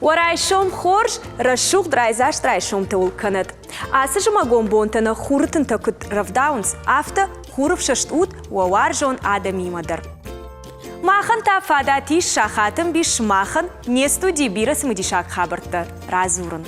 Уӕ райсом хорз, рӕсугъд райдзаст райсомтӕ уыл кӕнӕд. Ацы зымӕгон бонтӕ нӕ хуры тынтӕ куыд рӕвдауынц, афтӕ хурыфсӕст ут уӕ уарзон адӕмимӕ дӕр. Махӕн та фадат ис сахаты ӕмбис сымахӕн не студийы бирӕ цымыдисаг хабӕрттӕ радзурын.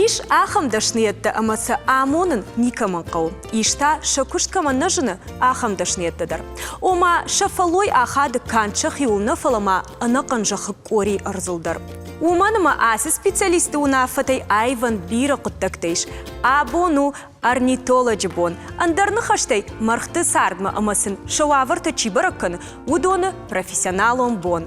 Ис ахӕм дӕсныйӕдтӕ ӕмӕ сӕ амонын никӕмӕн хъӕуы. Ис та, сӕ куыст кӕмӕн нӕ зыны, ахӕм дӕсныйӕдтӕ дӕр. Ома, сӕ фӕллой ахады канд сӕхиуыл нӕ, фӕлӕ ма ӕнӕхъӕн зӕххы къори ӕрдзыл дӕр. Уымӕн ӕмӕ ацы специалистты уынаффӕтӕй аивӕн бирӕ хъуыддӕгтӕ ис. Абон у орнитолоджы бон. Ӕндӕр ныхӕстӕй, мӕргъты цардмӕ ӕмӕ сын сӕ уавӕртӕ чи бӕрӕг кӕны, уыдоны профессионалон бон.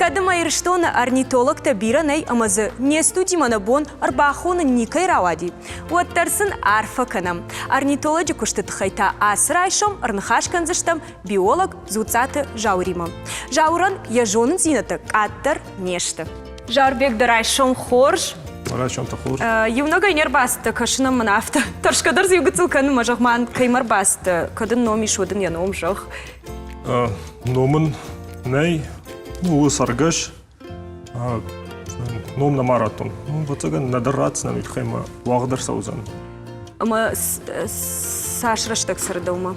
Кӕд ӕмӕ Ирыстоны орнитологтӕ бирӕ нӕй ӕмӕ дзы не студимӕ нӕ бон ӕрбахонын никӕй рауади, уӕддӕр сын арфӕ кӕнӕм. Орнитолоджы куысты тыххӕй та ацы райсом ӕрныхас кӕндзыстӕм биолог Дзуццаты Зауыримӕ. Зауырӕн йӕ зонындзинӕдтӕ къаддӕр не сты. Зарбег, дӕ райсом хорз. Райсомтӕ хорз. Иунӕгӕй не рбацыдтӕ, кӕсын ӕм мын афтӕ. Тӕрсгӕ дӕр дзы иу гыццыл кӕнын, мӕ зӕгъ, ма кӕимӕ ӕрбацыдтӕ, кӕд ын ном ис, уӕд ын йӕ ном зӕгъ. Ном ын нӕй, у цӕргӕс. Ном нӕма радтон. Ӕвӕццӕгӕн, нӕдӕр ратдзынӕн, уый тыххӕй мӕ уагъд ӕрцӕудзӕн. Ӕмӕ цас рӕстӕг цӕры дӕумӕ?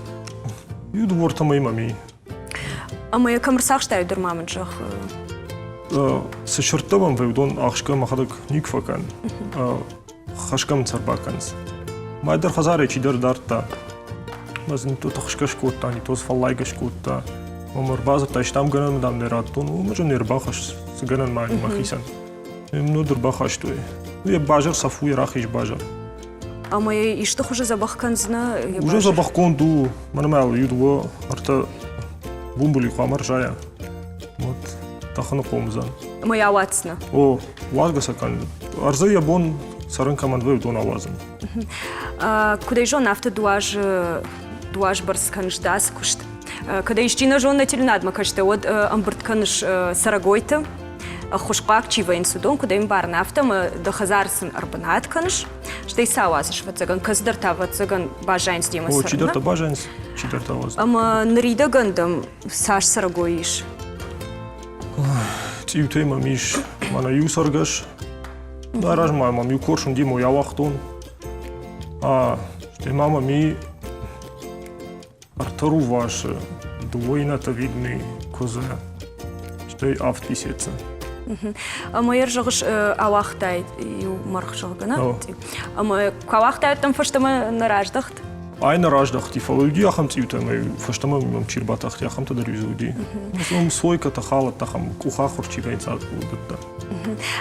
Иу дыууӕ мӕй мӕм и. Ӕмӕ йӕ кӕм ӕрцахстай, дӕр ма мын зӕгъ. Цы сырдтӕ мӕм вӕййы, уыдон ахсгӕ мӕхӕдӕг никуы фӕкӕн. Хӕсгӕ мын сӕ рбакӕнынц. Мӕ дӕр хӕдзарӕй чидӕр дардта. Мӕ дзы нито тыхсгӕ скодта, нито дзы фӕллайгӕ скодта. Мӕм ӕрбадзырдта, истам гӕнӕн дам нӕ радтон, уымӕ не рбахӕсс, цы гӕнӕн ма мӕхицӕн. Нуд ӕрбахастой. Йӕ базар цӕф у, йӕ рахиз базар. Ӕмӕ йӕ исты хуызы дзӕбӕх кӕндзынӕ? Уже дзӕбӕхгонд у, мӕнмӕ иу дыууӕ ӕртӕ бумбули хъуамӕ ӕрзайа. Вот тӕхыны хъом уыдзӕн. Ӕмӕ йӕ ауадздзынӕ? О, уадзгӕ сӕ кӕн. Ӕрдзы йӕ бон цӕрын кӕмӕн вӕййы, уыдон ауадзын. Куыд ӕй зонын, афтӕ дуаз бӕрц кӕныс дӕ ацы куыст. Кӕд ӕй исчи нӕ зоны, телеуынадмӕ кӕстӕ, уӕд ӕмбырд кӕныс цӕрӕгойты, ӕххуысхъуаг чи вӕййынц, уыдон куыд ӕмбарын, афтӕ ӕмӕ дӕ хӕдзары сын ӕрбынат кӕныс, стӕй сӕ ауадзыс, ӕвӕццӕгӕн, кӕцыдӕртӕ, ӕвӕццӕгӕн, баззайынц демӕ О, чидӕртӕ баззайынц, чидӕртӕ ауадзынц. Ӕмӕ ныридӕгӕн дӕм цас цӕрӕгой ис? Цъиутӕй мӕм ис мӕнӕ иу цӕргӕс. Нӕ размӕ мӕм иу корсун димо ауагътон. А, стӕй ма мӕм и Ӕртӕ рувасы, дыууӕ иннӕтӕ видны куыдзы, стӕй авд писецы. Ӕмӕ йӕ зӕгъыс, ауагътай иу маргъ, зӕгъгӕ, нӕ? Ӕмӕ куы ауагътай, уӕд дӕм фӕстӕмӕ нӕ раздӕхт? Ай нӕ раздӕхти, фӕлӕ уыди ахӕм цъиутӕ, ӕмӕ фӕстӕмӕ мӕм чи рбатахти, ахӕмтӕ дӕр уыди. Уым сойкӕтӕ, халӕттӕ, ахӕм къухахуыр чи вӕййынц, уыдӕттӕ.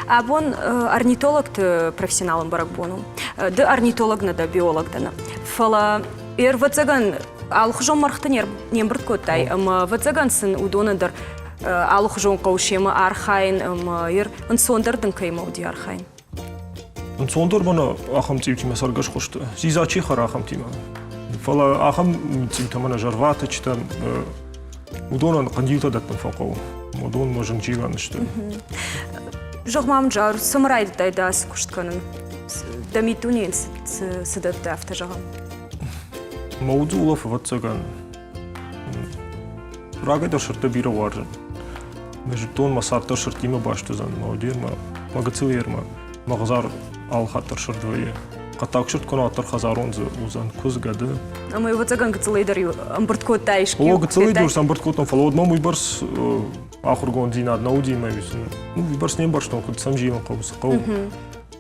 Абон орнитологты профессионалон бӕрӕгбон у. Ды орнитолог нӕ дӕ, биолог дӕ нӕ. Фӕлӕ Ӕвӕццӕгӕн, алыхуызон мӕргъты не мбырд кодтай, ӕмӕ ӕвӕццӕгӕн сын уыдонӕн дӕр алыхуызон хъӕуы семӕ архайын ӕмӕ ӕнцондӕр дын кӕимӕ уыди архайын? Ӕнцондӕр мӕнӕ ахӕм цъиутимӕ цӕргӕсхуызты. Дзидза чи хӕры ахӕмтимӕ. Фӕлӕ ахӕм цъиутӕ мӕнӕ зӕрватыччытӕ, уыдонӕн хъӕндилтӕ дӕттын фӕхъӕуы. Уыдон мӕ зынджирӕн сты. Зӕгъ ма мын, Джауыр, цӕмӕ райдыдтай дӕ ацы куыст кӕнын? Дӕ миддунейӕн цы дӕтты, афтӕ зӕгъӕм? Мӕ уды улӕф, ӕвӕццӕгӕн, рагӕй дӕр сырдтӕ бирӕ уарзын. Мӕ зыдтон, мӕ цард дӕр сырдтимӕ баст уыдзӕн, мӕ удермӕ, мӕ гыццыл ермӕ, мӕ хӕдзар алыхатт дӕр сырд вӕййы. Хъӕддаг сырд куы нӕ уӕддӕр хӕдзарон дзы уыдзӕн, куыдз, гӕды. Ӕмӕ ӕвӕццӕгӕн гыццылӕй дӕр ӕмбырд кодтай О, гыццылӕй дӕр ӕмбырд кодтон, фӕлӕ уӕд мӕм уыйбӕрц ахуыргонддзинад нӕ уыди мӕ уыйбӕрц не мбӕрстон, куыд сӕм зилын хъӕуы, цы хъӕуы.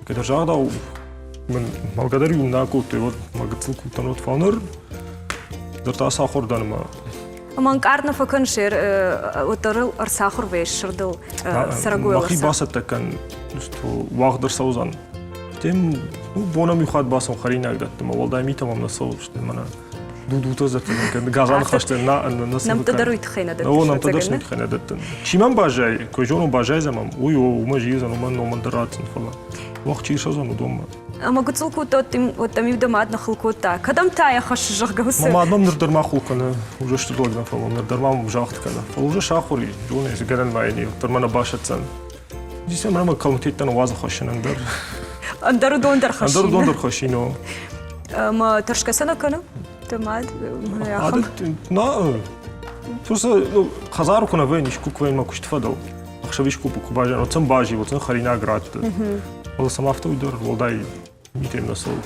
Кӕддӕр загъдау, мын мӕлгӕ дӕр иу нӕ кодтой, уӕд мӕ гыццыл куыдтӕн уӕд фӕлӕ ныр дӕр та сахуыр дӕн ӕмӕ Ӕмӕ ӕнкъард нӕ фӕкӕныс, уӕддӕр ӕрцахуыр вӕййыс сырдыл, цӕрӕгойыл. Мӕхи бацӕттӕ кӕн, уагъд ӕрцӕудзӕн. Стӕй бонӕм иу хатт бацӕуын хӕринаг дӕттынмӕ, уӕлдай митӕ мӕм нӕ цӕуы, стӕй мӕнӕ дудутӕ дзырдтӕ газаны хӕсты нӕ нӕ Нӕмттӕ дӕр уый тыххӕй нӕ дӕттыс. О, нӕмттӕ дӕр уый тыххӕй нӕ дӕттын. Чи мӕм баззайы, куы зонон баззайдзӕн мӕм, уый о, уымӕ зилдзӕн, уымӕн номӕн дӕр ратдзӕн, фӕлӕ уӕх чи рцӕудзӕн, уыдонмӕ. Ӕмӕ гыццыл кодта, уӕд дӕм-иу дӕ мад ныхыл кодта. Кӕдӕм та йӕ хӕссы, зӕгъгӕ, уыцы. Мӕ мад мӕм ныр дӕр ма хыл кӕны, уже стыр лӕг дӕн, фӕлӕ ныр дӕр ма мӕм загъд кӕны. Фӕлӕ уже сахуыр и, зоны, цы гӕнӕн ма йын и, уӕддӕр мӕ нӕ басӕтдзӕн. Дисӕм ӕмӕ комитеттӕн уадзы хӕссын ӕндӕр. Ӕндӕр уыдон дӕр хӕссин. Ӕндӕр уыдон дӕр хӕссин, о. Ӕмӕ тӕрсгӕ сӕ нӕ кӕны? Дӕ мад? На. Просто ну, хӕдзары куы нӕ вӕййын, искуы куы вӕййын мӕ куысты фӕдыл, ӕхсӕв искуы куы баззайын, уӕд сӕм базил, уӕд сын хӕринаг ратты. Фӕлӕ сӕм афтӕ уый дӕр уӕлдай митӕм нӕ цӕуы.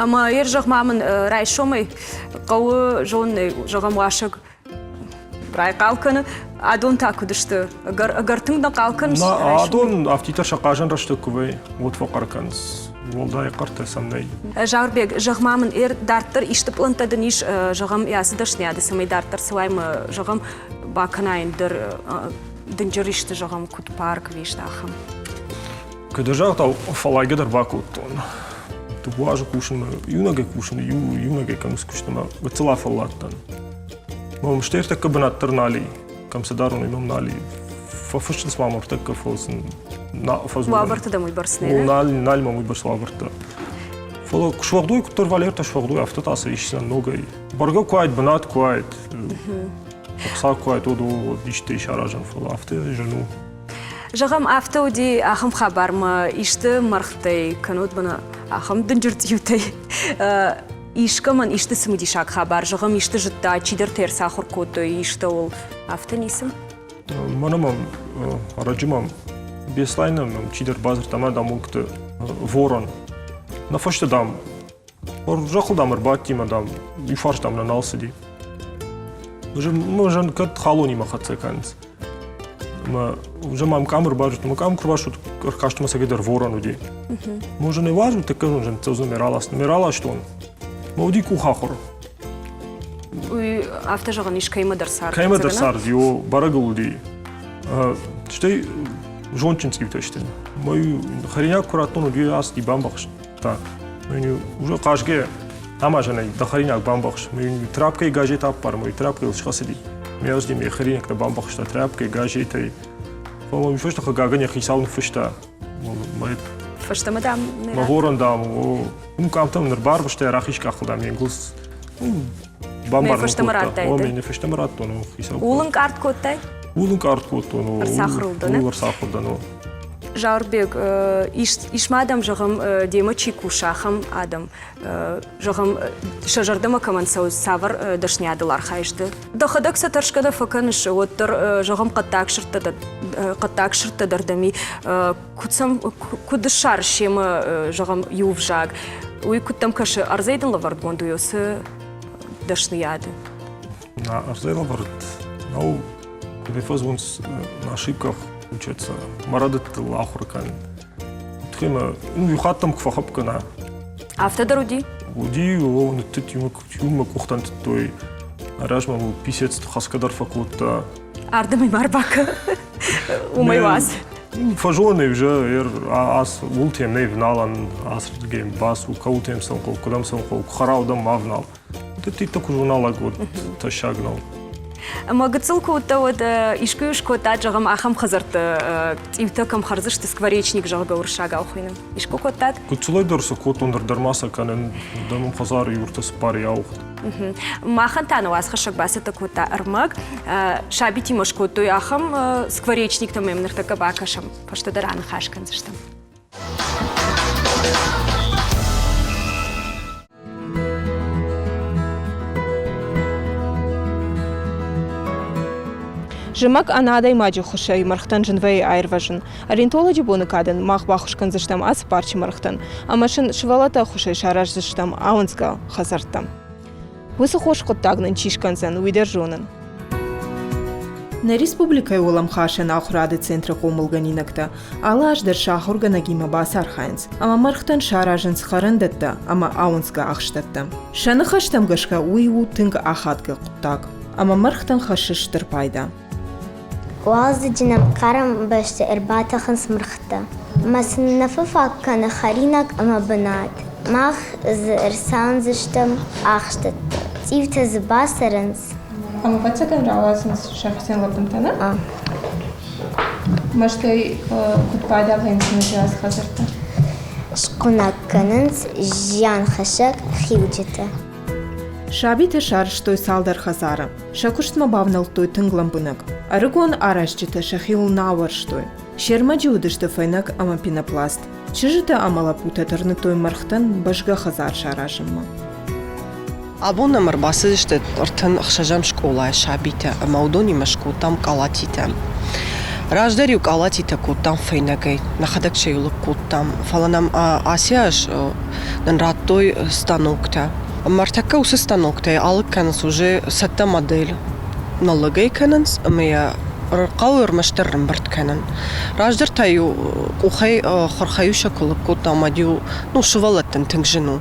Ӕмӕ ер зӕгъ-ма мын, райсомӕй хъӕуы зоннӕй, зӕгъӕм, уасӕг райхъал кӕны. Адон та куыд сты? Ӕгӕр, ӕгӕр тынг нӕ хъал кӕнынц? На, адон афтиддӕр сӕ хъазӕн рӕстӕг куы вӕййы, уӕд фӕхъӕр кӕнынц. Уӕлдай хъӕртӕ сӕм нӕй. Зауырбег, зӕгъ-ма мын, эр дарддӕр исты пълӕнттӕ дын ис, зӕгъӕм, ацы дӕсныйады, цӕмӕй дарддӕр цӕуай ӕмӕ, зӕгъӕм, бакӕнай ӕндӕр дынджыр исты, зӕгъӕм, куыд парк, вест ахӕм? Куыд загътау, фӕлайгӕ дӕр бакодтон. Дыууӕ азы кусынмӕ, иунӕгӕй кусын, иунӕгӕй кӕм скуыстмӕ, гыццыл афӕлладтӕн. Мӕм стӕй ӕртӕккӕ бынат дӕр нал и, кӕм цы дарон, уый мӕм нал и. Фӕфыссынц ма мӕм ӕртӕккӕ, фӕлӕ сын фӕдзурын. Уавӕртӕ дӕм уыйбӕрц нӕ? Нал, нал мӕм уыйбӕрц уавӕртӕ. Фӕлӕ куы суӕгъд уой, куыддӕр Валертӕ суӕгъд уой, афтӕ та сӕ исдзӕн ногӕй. Бӕргӕ куы уаид, бынат куы уаид, ӕхца куы уаид, уӕд исты ис аразӕн, фӕлӕ афтӕ зын у. Зӕгъӕм, афтӕ уыди ахӕм хабармӕ исты мӕргътӕй, кӕннод мӕнӕ ахӕм дынджыр цъиутӕй искӕмӕн исты цымыдисаг хабар, зӕгъӕм, исты зыдта, чидӕртӕ ӕрцахуыр кодтой истӕуыл, афтӕ ницы? Мӕнӕ мӕм ӕрӕджы мӕм Беслӕны мӕм чидӕр бадзырдта мӕ дам уынгты ворон. Нӕ фӕстӕ дам Зӕххыл дам ӕрбадти мӕ дам иу фарс дам нӕ нал цыди. Мӕ кӕд халонимӕ хӕццӕ кӕнынц. Мӕ уже мӕм къам ӕрбазыдта, мӕ къам куы рбацыд, ӕркаст мӕ цӕгӕдӕр ворон уыди. Мӕ уже не уарзут, тӕккӕ зон цӕудзӕн ме раласт. Ме раластон. Мӕ уыди къухахуыр. Уый афтӕ зӕгъӕн ис, кӕимӕ дӕр цард. Кӕимӕ дӕр цард, йо бӕрӕгыл уыди. Стӕй зондджын цъиутӕ сты. Мӕ хӕринаг куы радтон, уыди ацыди, бамбӕхст. Та уже хъазгӕ амазӕнӕй дӕ хӕринаг бамбӕхс. Мӕ тряпкӕй газет аппар, мӕ тряпкӕйыл схӕцыди. Ме ӕз ме хӕринӕгтӕ бамбӕхста тряпкӕй, газетӕй. Фӕлӕ уый фӕстӕ хъыгагӕн йӕ хицау ныффыста. Фӕстӕмӕ дам Мӕ горон дам, уым къамтӕм ныр барвыста, рахиз къахыл дам, йе нгуылдз бамбарын фӕстӕмӕ радтай. О, ме фӕстӕмӕ радтон, хицау. Ууыл ӕнкъард кодтай? Ууыл ӕнкъард кодтон. Ӕрцахуыр дӕн. Ууыл ӕрцахуыр дӕн. Зауырбег, ис ма адӕм, зӕгъӕм, демӕ чи кусы, ахӕм адӕм, зӕгъӕм, сӕ зӕрдӕмӕ кӕмӕн цӕуы, цавӕр дӕсныйадыл архайыс ды? Дӕхӕдӕг сӕ тӕрсгӕ дӕ фӕкӕныс, уӕддӕр, зӕгъӕм, хъӕддаг сырдтӕ дӕр, хъӕддаг сырдтӕ дӕр дӕм и. Куыд сӕм, куыд ссарыс семӕ, зӕгъӕм, иу взаг? Уый куыд дӕм кӕсы, ӕрдзӕй дын лӕвӕрдгонд у уыцы дӕсныйады? Ӕрдзӕй лӕвӕрд нӕу. Куыд фӕзонынц на ошибках учатся, мӕ рӕдыдтыл ахуыр кӕнын. Тхемӕ, ну, иу хатт дӕм куы фӕхӕпп кӕна. Афтӕ дӕр уыди? Уыди, о, ныттыд, иумӕ къухтӕн тыдтой. Размӕ мыл писец хӕсгӕ дӕр фӕкодта. Ардӕм ма рбакӕ, уымӕй уадз. Фӕзоны уже ер ас ултем не вналан, ацырдгем бацу, кӕуылтем цӕуын хъӕуы, куыдӕм цӕуын хъӕуы, куы хӕрау ма внал. Ты куы журналаг уыд, тӕссаг нӕу. Ӕмӕ гыццыл куы уыдтӕ, уӕд искуы скодтат, зӕгъӕм, ахӕм хӕдзӕртты цъиутӕ кӕм хӕрдзысты, скворечник, зӕгъгӕ, уырыссагау хуыйны. Искуы кодтат? Гыццылӕй дӕр цы кодтон, дӕр дӕр ма сӕ кӕнын. Дӕм хӕдзары иуртӕ цыппар ауыгъд. Махӕн та нӕ уацхӕссӕг бацӕттӕ кодта ӕрмӕг. Сабитимӕ скодтой ахӕм скворечниктӕ мӕм ныртӕккӕ бакӕсӕм. Фӕстӕдӕр аныхас кӕндзыстӕм. Зымӕг ӕнӕ адӕймаджы хуысӕй мӕргътӕн зын вӕййы аирвӕзын. Ориентолоджы боны кадӕн мах баххуыс кӕндзыстӕм ацы парчы мӕргътӕн ӕмӕ сын сывӕллӕтты ӕххуысӕй сараздзыстӕм ауындзгӕ хӕдзӕрттӕ. Уыцы хорз хъуыддаг нын чи скӕндзӕн, уый дӕр зонын. Нӕ республикӕйы уӕлӕмхасӕн ахуырады центры хъомылгӕнинӕгтӕ алы аз дӕр сӕ ахуыргӕнӕгимӕ бацархайынц ӕмӕ мӕргътӕн саразынц хӕрӕндӕттӕ ӕмӕ ауындзгӕ ахстӕттӕ. Сӕ ныхӕстӕм гӕсгӕ уый у тынг ахадгӕ хъуыддаг ӕмӕ мӕргътӕн хӕссы стыр пайда. Уалдзӕджы нӕм хъарм бӕсты ӕрбатӕхынц мӕргътӕ. Мӕ сын нӕ фӕфаг кӕны хӕринаг ӕмӕ бынат. Мах дзы ӕрцауындзыстӕм ахстӕттӕ. Цъиутӕ дзы бацӕрынц. Ӕмӕ ӕвӕццӕгӕн рауадзынц сӕхицӕн лӕппынтӕ, нӕ? Мӕстӕй куыд пайда вӕййынц нӕ хӕдзӕрттӕ? Скъуынӕг кӕнынц зианхӕссӕг хилджытӕ. Сабитӕ сарӕзтой цалдӕр хӕдзары. Сӕ куыстмӕ бавнӕлдтой тынг лӕмбынӕг. Ӕрыгон аразджытӕ сӕхиуыл нӕ ауӕрстой. Се рмӕджы уыдысты фӕйнӕг ӕмӕ пенопласт. Чызджытӕ ӕмӕ лӕппутӕ тырныдтой мӕргътӕн бӕзгӕ хӕдзар саразынмӕ. Абон нӕм ӕрбацыдысты 36-ӕм скъолайы сабитӕ ӕмӕ уыдонимӕ скодтам къалатитӕ. Раздӕр-иу къалатитӕ кодтам фӕйнӕгӕй, нӕхӕдӕг сӕ-иу лыг кодтам, фӕлӕ нӕм ацы аз нын радтой станоктӕ. Ӕмӕ ӕртӕккӕ уыцы станоктӕй алыг кӕнынц уже цӕттӕ модель. Ныллӕгӕй кӕнынц ӕмӕ йӕ хъӕуы ӕрмӕстдӕр ӕрӕмбырд кӕнын. Раздӕр та-иу къухӕй хурхӕй-иу сӕ куы лыг кодтам, уӕд-иу ну, сывӕллӕттӕн тынг зын у.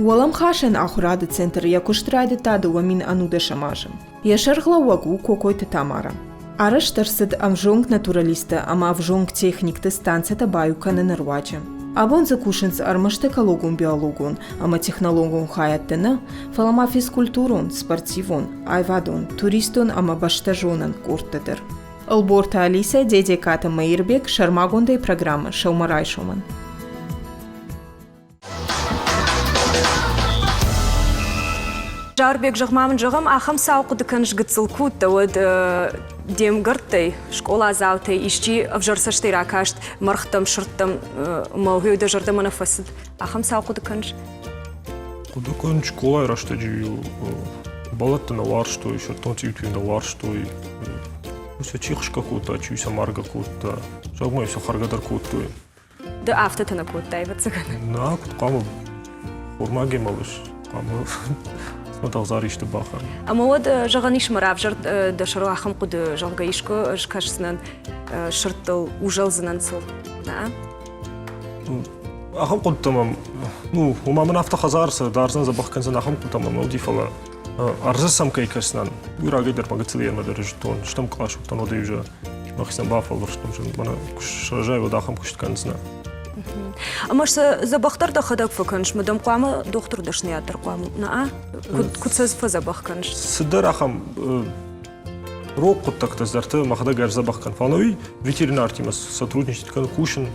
Уӕлӕмхасӕн ахуырады центр йӕ куыст райдыдта 2019 азы. Йӕ сӕргълӕууӕг у Кокойты Тамара. Арӕзт ӕрцыд ӕвзонг натуралисттӕ ӕмӕ ӕвзонг техникты станцӕтӕ баиу кӕныны руаджы. Абон дзы кусынц ӕрмӕст экологон-биологон ӕмӕ технологон хайӕдтӕ нӕ, фӕлӕ ма физкультурон, спортивон, аивадон, туристон ӕмӕ бӕстӕзонӕн къордтӕ дӕр. Ӕлборты Алисӕ, Дедекаты Мӕирбег сӕрмагондӕй программӕ «Сӕумӕрайсомӕн». Зарбег, зӕгъ-ма мын, зӕгъӕм, ахӕм цау хъуыды кӕныс гыццыл куы уыдтӕ, уӕд де мгӕрттӕй, скъоладзаутӕй исчи ӕвзӕр цӕстӕй ракаст мӕргътӕм, сырдтӕм, ӕмӕ уый дӕ зӕрдӕмӕ нӕ фӕцыд. Ахӕм цау хъуыды кӕныс? Хъуыды кӕнын, скъолайы рӕстӕджы-иу бӕлӕттӕ нӕ уарзтой, сырддон цъиутӕ нӕ уарзтой. Сӕ чи хсгӕ кодта, чи сӕ маргӕ кодта, зӕгъ-ма, сӕ хӕргӕ дӕр кодтой. Ды афтӕтӕ нӕ кодтай, ӕвӕццӕгӕн. Нӕ, куыд хъуамӕ хормаг емӕлыс, хъуамӕ цмӕтӕгъзар исты бахӕр. Ӕмӕ уӕд, зӕгъӕн ис, мӕ равзӕрд дӕ сӕрыл ахӕм хъуыды, зӕгъгӕ, искуы ӕз кӕсдзынӕн сырдтыл, узӕлдзынӕн сыл. Нӕ? Ахӕм хъуыдытӕ мӕм, ну, ома мын афтӕ хӕдзар цы дардзӕн, дзӕбӕх кӕндзӕн, ахӕм хъуыдытӕ мӕм уыди, фӕлӕ ӕрдзы сӕм кӕй кӕсдзынӕн, уый рагӕй дӕр мӕ гыццыл ермӕ дӕр зыдтон, стӕм кълас уыдтӕн, уӕдӕй уже мӕхицӕн бафӕлвӕрстон, мӕнӕ куы сырӕзай, уӕд ахӕм куыст кӕндзынӕ. Ӕмӕ сӕ дзӕбӕхдӕр дӕхӕдӕг фӕкӕныс, мӕ дӕм хъуамӕ дохтыр дӕсныйад дӕр хъуамӕ нӕ куыд сӕ фӕдзӕбӕх кӕныс? Цыдӕр ахӕм рог хъуыддӕгтӕ цыдӕртӕ мӕхӕдӕг ӕрдзӕбӕх кӕн. Фӕлӕ уый ветеринартимӕ сотрудничать кӕн, кусын,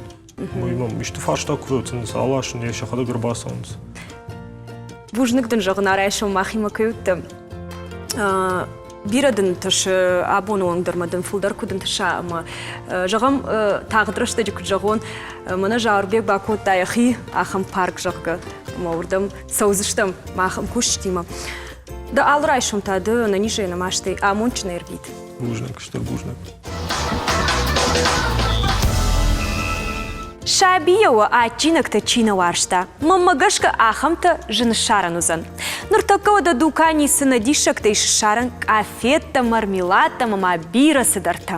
уый исты фарста куы фӕуыдзӕн, цы аласын, йӕ сӕхӕдӕг ӕрбацӕуынц. Бузныг дын зӕгъын, райсом махимӕ кӕй уыдтӕ. Бирӕ дын тысы абоны онг дӕр ма дын фылдӕр куыд ӕнтыса ӕмӕ зӕгъӕм, тагъд рӕстӕджы куыд зӕгъон, мӕнӕ Зауырбег бакодта йӕхи ахӕм парк, зӕгъгӕ, ӕмӕ уырдӕм цӕудзыстӕм мах ӕмкусджытимӕ. Дӕ алы райсом та ды ӕнӕнизӕй нӕмастӕй амондджынӕй ӕрвит. Бузныг, стыр бузныг. Сабийӕ уӕ адджинӕгтӕ чи нӕ уарзта, мӕнмӕ гӕсгӕ ахӕмтӕ зын ссарӕн уыдзӕн. Ныртӕккӕ уӕдӕ дукани цы нӕ диссӕгтӕ ис ссарӕн къафеттӕ, мармеладтӕ ӕмӕ ма бирӕ цыдӕртӕ.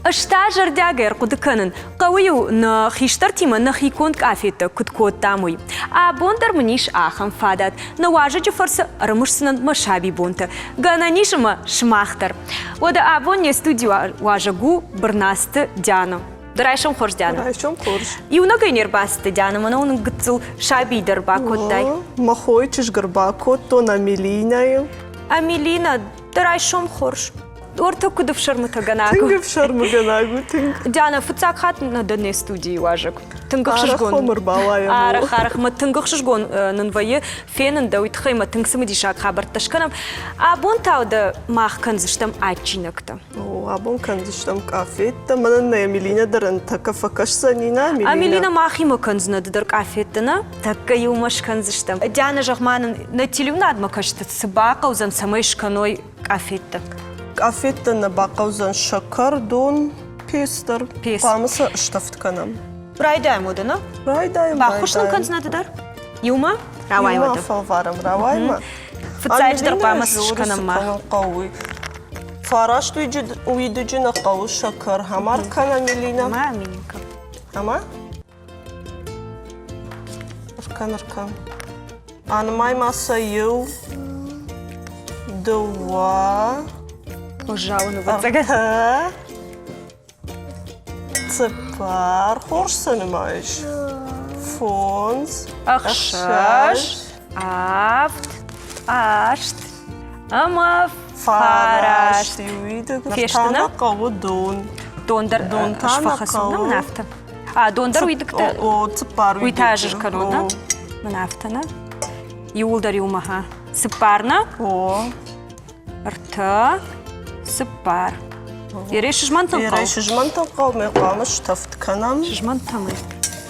Ӕз та зӕрдиагӕй ӕрхъуыды кӕнын, хъӕуы-иу нӕ хистӕртимӕ нӕхи конд къафеттӕ куыд кодтам, уый. Абон дӕр мын ис ахӕм фадат, нӕ уазӕджы фӕрцы ӕрымысдзынӕн мӕ сабибонтӕ. Гӕнӕн ис ӕмӕ сымах дӕр. Уӕдӕ абон не студийы уазӕг у Бырнацты Диана. Ды райсом хорз, Диана. Райсом хорз. Иунӕгӕй не рбацыдтӕ, Диана, мӕнӕ уын гыццыл саби дӕр бакодтай. Мӕ хойы чызг ӕрбакодтон Амелинӕйы. Амелина, ды райсом хорз. Ортӕ куыд ӕфсӕрмытӕгӕнаг Тынг ӕфсӕрмыгӕнаг у, тынг. Диана, фыццаг хатт нӕ дӕ не студийы уазӕг. Тынг ӕхсызгон. Арӕх ӕрбауайӕм. Арӕх, арӕх. Мӕ тынг ӕхсызгон нын вӕййы фенын дӕ, уый тыххӕй мӕ тынг цымыдисаг хабӕрттӕ скӕнӕм. Абон та дӕ мах кӕндзыстӕм адджинӕгтӕ. О, абон кӕндзыстӕм къафеттӕ. Мӕнӕн нӕ Амелина дӕр тӕккӕ фӕкӕсдзӕни, нӕ, Амелина? Амелина махимӕ кӕндзынӕ ды дӕр къафеттӕ, нӕ? Тӕккӕ иумӕ скӕндзыстӕм. Диана, зӕгъ-ма нын, нӕ телеуынадмӕ кӕсты цы бахъӕудзӕн, цӕмӕй скӕной къафеттӕ? Къафеттӕ нӕ бахъӕудзӕн сӕкӕр, дон, пец дӕр. Пец. Хъуамӕ сӕ стӕвд кӕнӕм. Райдайӕм уӕдӕ, нӕ? Райдайӕм, Баххуыс нын кӕндзынӕ ды дӕр? Иумӕ? Рауай Иумӕ уӕдӕ. фӕлварӕм, рауай-ма. Фыццаджыдӕр хъуамӕ скӕнӕм мах. Хъӕуы. Фараст уидыджы нӕ хъӕуы сӕкӕр. Хамар кӕн, Амелина. Ама, Амелинка. Ама? Ӕркӕн, ӕркӕн. Анымай ма сӕ иу, дыууӕ, Уӕззау ӕвӕццӕгӕн. ӕртӕ, Цыппар хорз сӕ нымайыс? Фондз, ӕхсӕз, авд, аст ӕмӕ фараст. Иуидыг. Фесты нӕ? хъӕуы дон. Дон дӕр Дон та нӕ сфӕхӕссон хъӕуы. мын афтӕ. А, дон дӕр уидыгтӕ? О, цыппар Уый та ӕз скӕнон, нӕ? Мын афтӕ, нӕ? Иууылдӕр иумӕ, ха. Цыппар, нӕ? О. Ӕртӕ, цыппар. Ерӕй сызмӕнтын хъӕуы. Ерӕй сызмӕнтын хъӕуы, мӕ хъуамӕ стӕвд кӕнӕм. Сызмӕнтӕм ӕй.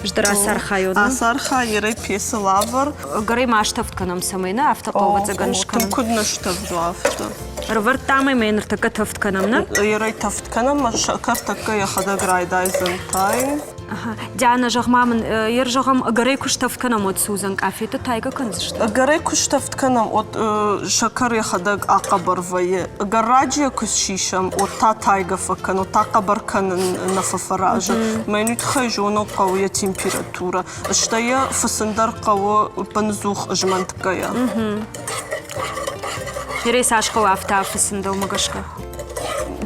Ӕз дӕр ацархайон. Ацархай, ерӕй пецы лавӕр. Ӕгӕрӕй ма стӕвд кӕнӕм, цӕмӕй нӕ афтӕ хъӕуы ӕвӕццӕгӕн скӕнын. Куыд нӕ стӕвд уа афтӕ? Ӕрывӕрдтам ӕмӕ йӕ ныртӕккӕ тӕвд кӕнӕм, нӕ? Ерӕй тӕвд кӕнӕм, ӕмӕ сӕкӕр тӕккӕ йӕхӕдӕг райдайдзӕн тайын. Диана, зӕгъ-ма мын, ер зӕгъӕм, ӕгӕрӕй куы стӕвд кӕнӕм, уӕд судзӕн къафеты тайгӕ кӕндзысты? Ӕгӕрӕй куы стӕвд кӕнӕм, уӕд сӕкӕр йӕхӕдӕг ахъӕбӕр вӕййы. Ӕгӕр раджы куы сисӕм, уӕд та тайгӕ фӕкӕны, уӕд та хъӕбӕр кӕнын нӕ фӕфӕразы. Мӕн уый тыххӕй зонын хъӕуы йӕ температурӕ. Стӕй йӕ фыцын дӕр хъӕуы бындзух змӕнтгӕйӕ. Ерӕй цас хъӕуы афтӕ афыцын дӕумӕ гӕсгӕ?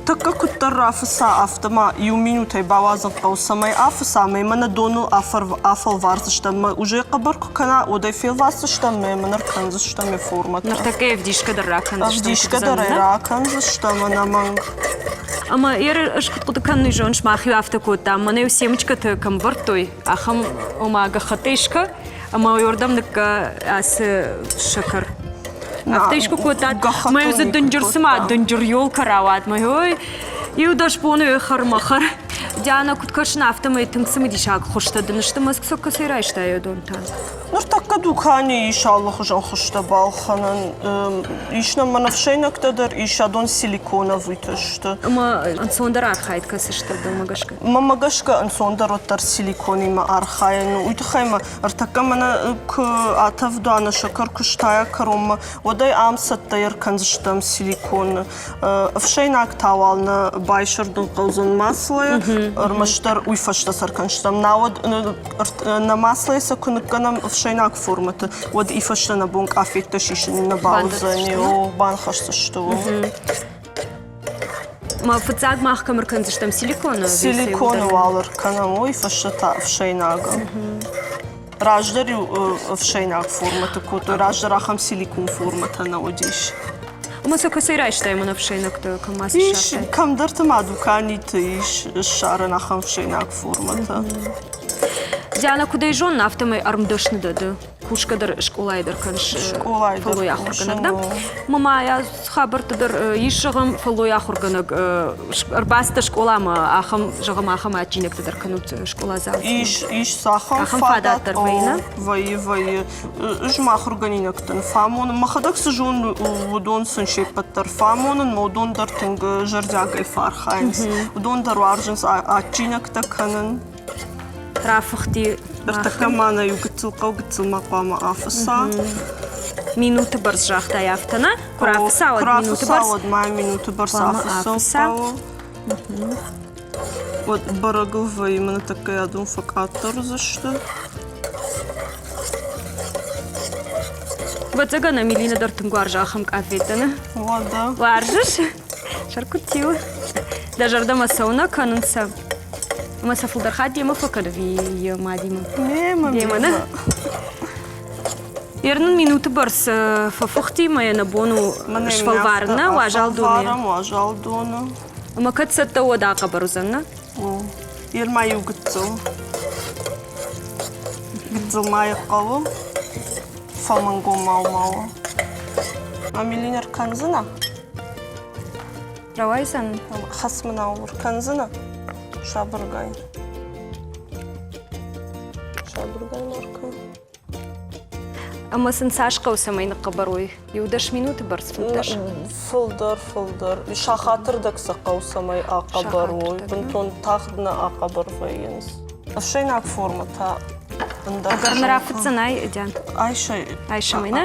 Тӕккӕ куыддӕр рафыца, афтӕ ма иу минутӕй бауадзын хъӕуы, цӕмӕй афыца, ӕмӕ мӕнӕ доныл афӕлвардзыстӕм. Мӕ уже хъӕбӕр куы кӕна, уӕд ӕй фелвасдзыстӕм ӕмӕ мын ӕркӕндзыстӕм йӕ формӕтӕ. Ныртӕккӕ ӕвдисгӕ дӕр ракӕндзыстӕм. Ӕвдисгӕ дӕр ӕй ракӕндзыстӕм, ӕнӕмӕнг. Ӕмӕ ер ӕз куыд хъуыды кӕнын, зоныс, мах-иу афтӕ кодтам, мӕнӕ-иу семечкӕтӕ кӕм вӕрдтой, ахӕм, ома, гӕххӕттӕй скӕ, ӕмӕ уырдӕм ныккӕ ацы сӕкӕр. Афтӕ искуы кодтат, мӕ дзы дынджыр цыма дынджыр елкӕ рауад, мӕ ой, иу дӕс боны хӕр-мӕ хӕр. Диана, куыд кӕсын, афтӕмӕй тынг цымыдисаг хуызтӕ дын сты, Мӕскуы сӕ кӕцӕй райстай уыдон та? Ныртӕккӕ дуканийы ис алыхуызон хуызтӕ балхӕнӕн. Ис нӕм мӕнӕ ӕфсӕйнӕгтӕ дӕр, ис адон силиконовыйтӕ сты. Ӕмӕ ӕнцондӕр архайд кӕцы сты дӕумӕ гӕсгӕ? Мӕнмӕ гӕсгӕ ӕнцондӕр уӕддӕр силиконимӕ архайын. Уый тыххӕй мӕ ӕртӕккӕ мӕнӕ куы атӕвда нӕ сӕкӕр куы стайа кӕронмӕ, уӕд ӕй ам цӕттӕ ӕркӕндзыстӕм силиконы. Ӕфсӕйнаг та уал нӕ байсӕрдын хъӕудзӕн маслойӕ, ӕрмӕстдӕр уый фӕстӕ сӕркӕндзыстӕм. Науӕд нӕ маслойӕ сӕ куы ныккӕнӕм ӕфсӕйнаг формӕты, уӕд и фӕстӕ нӕ бон къафеттӕ сисын нӕ бауыдзӕни, о, банхӕсдзысты. Ма фыццаг мах кӕм ӕркӕндзыстӕм силиконы? Силиконы уал ӕркӕнӕм, уый фӕстӕ та ӕфсӕйнагы. Раздӕр-иу ӕфсӕйнаг формӕты кодтой, раздӕр ахӕм силикон формӕтӕ нӕ уыдис. Ӕмӕ сӕ кӕцӕй райстай мӕн ӕфсӕйнӕгты, кӕм ма цы Ис, кӕмдӕрты ма дуканиты ис ссарӕн ахӕм ӕфсӕйнаг формӕтӕ. Диана, куыд ӕй зонын, афтӕмӕй ӕрмдӕсны дӕ ды. Кусгӕ дӕр скъолайы дӕр кӕныс Скъолайы дӕр фӕллойы ахуыргӕнӕг, да? кусын. Мама, я хабӕртты дӕр ис, зӕгъӕм, фӕллойы ахуыргӕнӕг ӕрбацыдтӕ скъоламӕ, ахӕм, зӕгъӕм, ахӕм адджинӕгтӕ дӕр кӕнут скъоладзаутимӕ? Ис, ис ахӕм Ахӕм фадат дӕр вӕййы, нӕ? Вӕййы, вӕййы. Ӕз мӕ ахуыргӕнинӕгтӕн фӕамонын, мӕхӕдӕг цы зонын, уыдон сын се ппӕт дӕр фӕамонын, уыдон дӕр тынг зӕрдиагӕй фӕархайынц. Уыдон дӕр уарзынц адджинӕгтӕ кӕнын. Рафыхти. Ныртӕккӕ ма нӕ иу гыццыл хъӕу гыццыл ма хъуамӕ афыца. Минуты бӕрц загътай афтӕ, нӕ? Куы рафыца, уӕд минуты бӕрц. уӕд ма минуты бӕрц афыца. Уӕд бӕрӕгыл вӕййы, мӕнӕ тӕккӕ адон фӕкъаддӕр уыдзысты. Ӕвӕццӕгӕн, Амелина дӕр тынг уарзы ахӕм къафеттӕ, нӕ? Уӕдӕ. Уарзыс? Сӕр куыд тилы? Дӕ зӕрдӕмӕ цӕуынӕ кӕнынц сӕ? Ӕмӕ сӕ фылдӕр хатт демӕ фӕкӕны ӕви йӕ мадимӕ? Мемӕ, Демӕ, нӕ? Ернын минуты бӕрц фӕфыхти мӕ йӕ нӕ бон у сфӕлварын, нӕ? Уазал доны. Афӕлварӕм уазал доны. Ӕмӕ кӕд цӕттӕ уӕд ахъӕбӕр уыдзӕн, нӕ? О, ер ма иу гыццыл. Гыццыл ма йӕ хъӕуы. Фӕлмӕнгомау ма у. Амелин ӕркӕндзынӕ? Рауайдзӕн? Хӕс мын аур кӕндзынӕ? Сабыргай. Сабыргай ма ркӕн. Ӕмӕ сын цас хъӕуы, цӕмӕй ныхъхъӕбӕр уой? Иу дӕс минуты бӕрц, 15? Фылдӕр, фылдӕр. Сахатырдӕг сӕ хъӕуы, цӕмӕй ахъӕбӕр уой. Бынтон тагъд нӕ ахъӕбӕр вӕййынц. Ӕфсӕйнаг формӕ та ӕндӕр. Ӕгӕр ныр афыццӕн ай, Диан? Айсӕ. Айсӕмӕй, нӕ?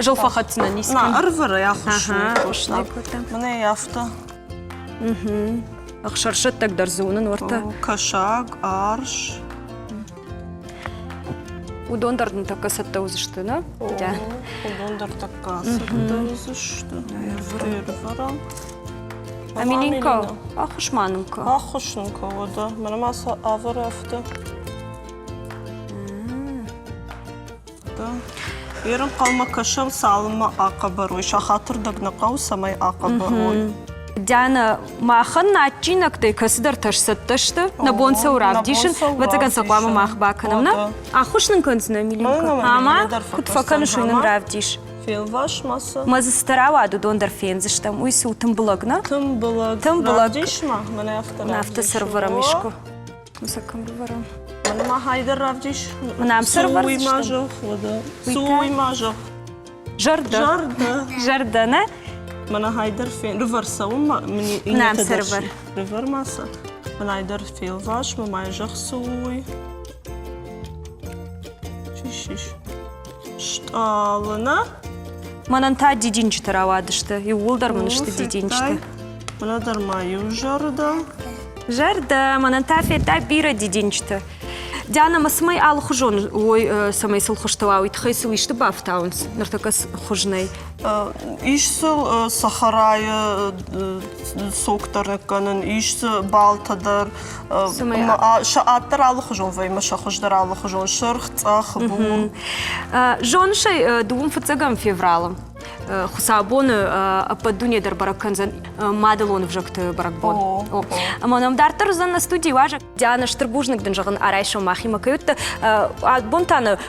Зыл фӕхӕцдзынӕн На, ӕрвӕрӕй ахуыссын кодта. Мӕнӕ афтӕ. Ӕхсӕрсӕттӕг дӕр дзы уынын уӕртӕ. Кӕсаг, арс. Уыдон дӕр дын тӕккӕ цӕттӕ уыдзысты, нӕ? Уыдон дӕр тӕккӕ цӕттӕ уыдзысты. Ӕрвӕрӕм. Амелинка, ӕххуыс ма нын кӕ. Ӕххуыс нын кӕ, уӕдӕ. Мӕнӕ ма сӕ ӕвӕры афтӕ. Ӕрӕнхъӕлмӕ кӕсӕм, цалынмӕ ахъӕбӕр уой. Сахатырдӕг нӕ хъӕуы, цӕмӕй ахъӕбӕр уой. Диана, махӕн адджинӕгтӕй кӕцыдӕртӕ сцӕттӕ сты. Нӕ бон сӕ у равдисын. Ӕвӕццӕгӕн сӕ хъуамӕ мах бакӕнӕм, нӕ? Ӕххуыс нын кӕндзынӕ, Милинка? Ӕмӕ куыд фӕкӕныс, уый нын равдис. Фелвас ма сӕ. Мӕ дзы цытӕ рауад, уыдон дӕр фендзыстӕм. Уый цы у, тымбылӕг, нӕ? Тымбылӕг. Тымбылӕг. Равдис ма, мӕнӕ афтӕ Афтӕ сӕрвӕрӕм искуы. Сӕ кӕм рывӕрӕм? Мӕнӕ ма хай дӕр равдис. Мӕнӕ ам цы Цы уый ма зӕгъ, уӕдӕ. Цы уый ма зӕгъ. Зӕрдӕ. Зӕрдӕ. Зӕрдӕ, нӕ? Мӕнӕ хай дӕр фен. Рывӕр цӕуы ма. Нӕм цы рывӕр. Рывӕр ма цы. Мӕнӕ дӕр фелвас, мӕ ма зӕгъ цы у уый. Шиш. Стъалы, нӕ? Мӕнӕн та дидинджытӕ рауадысты. Иууылдӕр мын сты дидинджытӕ. Мӕнӕ дӕр ма иу зӕрдӕ. Зӕрдӕ, мӕнӕн та федтай бирӕ дидинджытӕ. Диана, ма цӕмӕй алыхуызон уой, цӕмӕй сыл хуызтӕ уа, уый тыххӕй сыл исты бафтауынц? Ныртӕккӕ хуыз нӕй. Ис сыл сахарайы сок дӕр ныккӕнын, ис дзы балтӕ дӕр. Сӕ ад дӕр алыхуызон вӕййы, сӕ хуыз дӕр алыхуызон, сырх, цъӕх, бур. Зоныс ӕй, дыууын фыццӕгӕм февралы Хуыцаубоны ӕппӕт дуне дӕр бӕрӕг кӕндзӕн мадӕлон ӕвзӕгты бӕрӕгбон. Ӕмӕ нӕм дарддӕр уыдзӕн нӕ студийы уазӕг. Диана, стыр бузныг дын зӕгъын, арайсом махимӕ кӕй уыдтӕ. Абон та нӕ